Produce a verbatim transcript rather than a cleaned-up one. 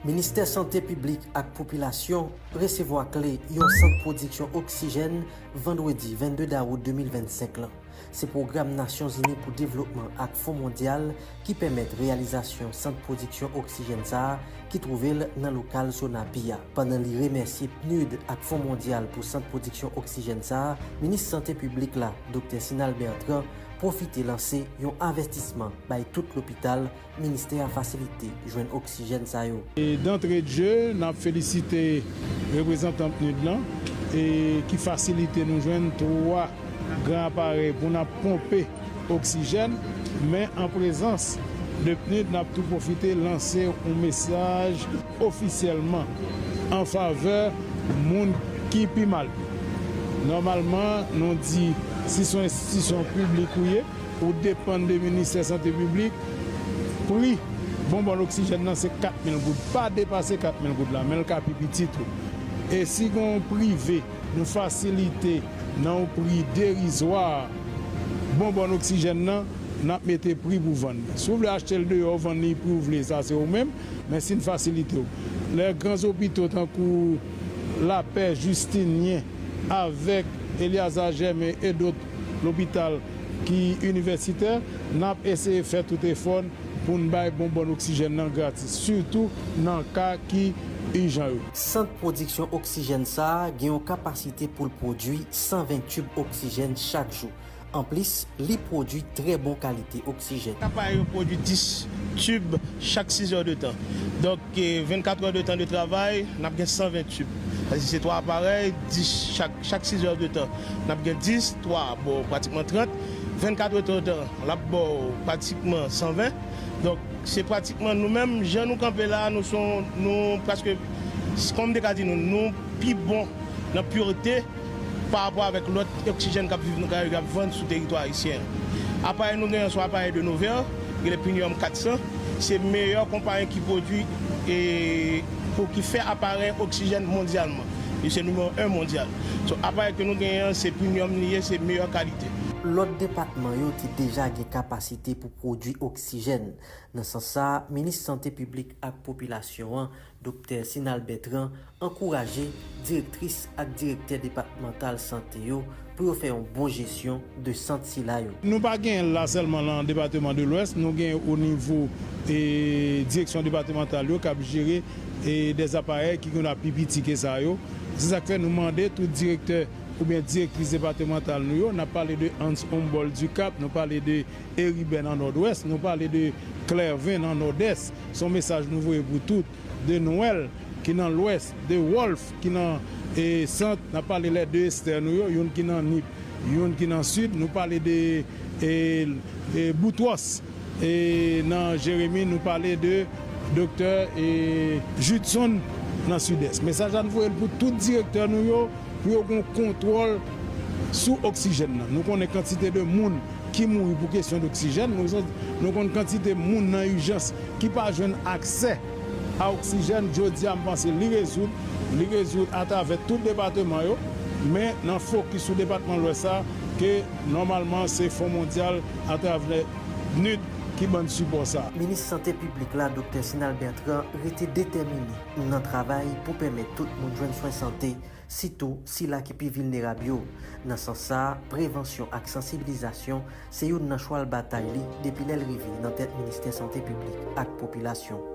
Ministè Sante Piblik ak Popilasyon resevwa kle yon sant pwodiksyon oksijèn vandredi vennde dawout de mil vennsenk lan. Se pwogram Nasyonzini pou Devlopman ak Fon Mondyal ki pèmèt reyalizasyon sant pwodiksyon oksijèn sa a ki twouve l nan lokal Sonapi a. Pandan li remèsye PNUD ak Fon Mondyal pou sant pwodiksyon oksijèn sa a, Minis Sante Piblik la, Doktè Sinal Bertrand, pwofite lanse yon avètisman bay tout lopital ministè a fasilite jwenn oksijèn sa yo. E dantre de je, n ap felisite reprezantan PNUD lan e ki fasilite nou jwenn twa gran aparèy pou n ap ponpe oksijèn, men an prezans de PNUD, n ap tou pwofite lanse yon mesaj ofisyèlman an favè moun ki pi mal yo. Nòmalman, nou di, si se yon enstitisyon piblik ou ye, ou depann de Ministè Sante Piblik, pri bonbòn oksijèn nan se kat mil goud. Pa depase kat mil goud la, men l ka pi piti tou. E si gen yon prive, nou fasilite nan yon pri derizwa bonbòn oksijèn nan, n ap mete pri pou vann li. Si w vle achte l deyò, vann li pri w vle, sa se ou menm, men si n fasilite w. Lè gran opito tankou Lapè, Jistinyen, avèk Eliaza Jèmen e dòt lopital ki inivèsitè, n ap eseye fè tout efò n pou n bay bonbòn oksijèn nan gratis, sitou nan ka ki ijan yo. Sant pwodiksyon oksijèn sa a gen yon kapasite pou l pwodui san ven tib oksijèn chak jou. Anplis, li pwodui trè bon kalite oksijèn. Aparèy yo pwodui dis tib chak sizè de tan. Donk, eh, vennkat è de tan de travay, n ap gen san ven tib. Sa se twa aparèy, dis chak, chak sizè de tan. N ap gen dis, twa, bon, pratikman trant. Vennkat è de tan, l ap ba w pratikman san ven. Donk, se pratikman nou menm, jan nou kanpe la, nou son, nou prèske, kòm m te ka di nou, nou pi bon nan pirte pa rapò avèk lòt oksijèn k ap viv nan Karayib, k ap vann sou teritwa ayisyen an. Aparèy nou genyen se yon aparèy de Novair, ki rele Premium kat san, se meyè konpayi ki pwodui e pou ki fè aparèy oksijèn mondyalman. Li se nimewo en mondyal. So, aparèy ke nou genyen an, se Premium li ye, se meyè kalite. Lòt depatman yo te deja gen kapasite pou pwodui oksijèn. Nan sans sa a, Minis Sante Piblik ak Popilasyon an, Doktè Sinal Bertrand, ankouraje direktris ak direktè depatmantal sante yo pou yo fè yon bon jesyon de sant sila yo. Nou pa genyen l la sèlman nan depatman de Lwès, nou genyen o nivo, e, direksyon depatmantal yo k ap jere, e, dè aparèy ki gen pi piti ke sa yo. Se sa k fè nou mande tout direktè oubyen direktris depatmantal nou yo, n ap pale de Hans Humboldt du Cap, nou pale de Héribert nan Nòdwès, nou pale de Clervin nan Nòdès. Se yon mesaj nou voye pou tout. De Noël ki nan Lwès, de Wolf ki nan, e, Sant, n ap pale lè de Esther nou yo, youn ki nan Nip, youn ki nan Sid, nou pale de, e, e, Boutros, e, nan Jeremi, nou pale de Doktè, e, Judson nan Sidès. Mesaj la nou voye l pou tout direktè nou yo, pou yo gen kontwòl sou oksijèn nan. Nou konnen kantite de moun ki mouri pou kesyon doksijèn. Nou, nou konn kantite moun nan ijans ki pa jwenn aksè a oksijèn. Jodi a, m panse li rezoud, li rezoud atravè tout depatman yo, men nan fokis sou depatman Lwès la, ke nòmalman se Fon Mondyal atravè PNUD ki ban n sipò sa. Minis Sante Piblik la, Doktè Sinal Bertrand, rete detèmine nan travay pou pèmèt tout moun jwenn swen sante, sitou sila ki pi vilnerab yo. Nan sans sa a, prevansyon ak sansibilizasyon se youn nan chwal batay li depi lè l rive nan tèt Ministè Sante Piblik ak Popilasyon.